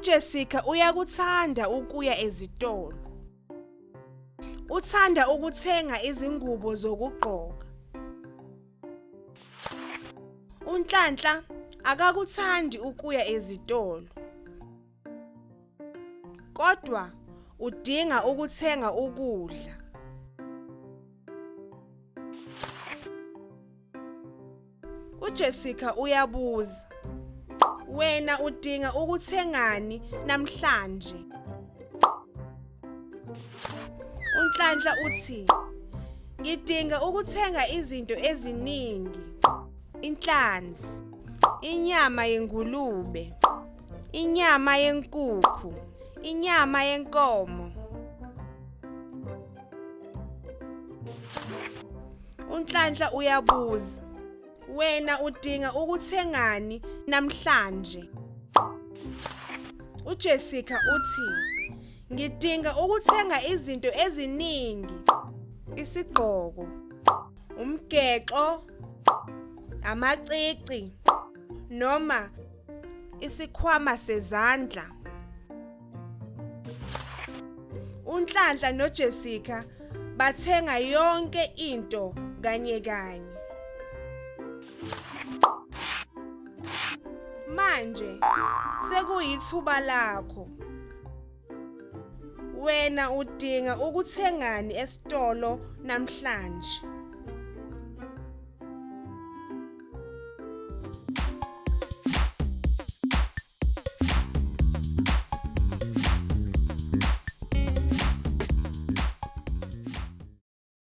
UJessica uyakuthanda ukuya ezitolo. Uthanda ukuthenga izingubo zokugqoka. UNhlanhla akakuthandi ukuya ezitolo. Kodwa udinga ukuthenga ukudla. UJessica uyabuza, Wena udinga ukuthengani namhlanje? UNhlanhla uthi, Ngidinga ukuthenga izinto eziningi. Inhlanzi, inyama yengulube, inyama yenkukhu, inyama yenkomo. UNhlanhla uyabuza, Wena udinga ukuthengani namhlanje? UJessica uthi, Ngidinga ukuthenga izinto eziningi. Isigqoko, umgexo, amacici noma isikhwama sezandla. UNhlanhla noJessica bathenga yonke into kanye kanye. Manje sekuyithuba lakho. Wena udinga ukuthengani esitolo namhlanje?